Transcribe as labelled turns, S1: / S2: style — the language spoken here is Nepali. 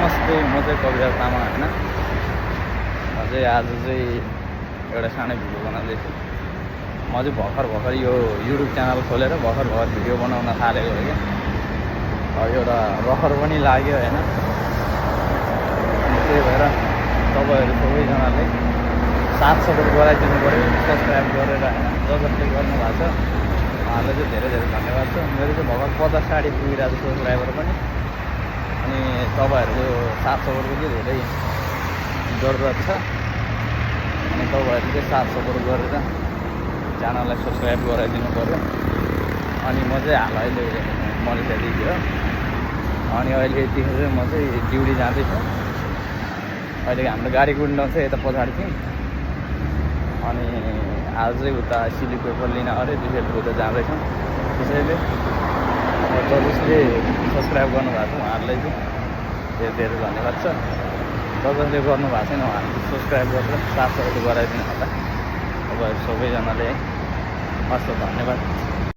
S1: नमस्ते, म चाहिँ कविता तामाङ होइन। अझै आज चाहिँ एउटा सानो भिडियो बनाउँदैछु। म चाहिँ भर्खर यो युट्युब च्यानल खोलेर भर्खर भिडियो बनाउन थालेको हो क्या। एउटा रहर पनि लाग्यो होइन। त्यही भएर तपाईँहरू सबैजनाले साथ सपोर्ट गराइदिनु पऱ्यो, सब्सक्राइब गरेर होइन। जसले गर्नुभएको छ उहाँलाई चाहिँ धेरै धेरै धन्यवाद छ। मेरो चाहिँ भर्खर 50-60 पुगिरहेको छ सब्सक्राइबर पनि। अनि तपाईँहरूको साथ सपोर्टको चाहिँ धेरै जरुरत छ। अनि तपाईँहरूले चाहिँ साथ सपोर्ट गरेर च्यानललाई सब्सक्राइब गराइदिनु पऱ्यो। अनि म चाहिँ अहिले मलेसियादेखि हो। अनि अहिले यतिखेर चाहिँ म चाहिँ ड्युटी जाँदैछु। अहिले हाम्रो गाडी कुद्न चाहिँ यता पछाडि थिएँ। अनि आज चाहिँ उता सिली पेपर लिन अरे त्यसैले उता जाँदैछौँ। त्यसैले जसले सब्सक्राइब गर्नुभएको छ उहाँहरूलाई चाहिँ धेरै धेरै धन्यवाद छ। जसले गर्नुभएको छैन उहाँहरूले सब्सक्राइब गरेर साथ सपोर्ट गराइदिनु होला। तपाईँहरू सबैजनाले हस्, धन्यवाद।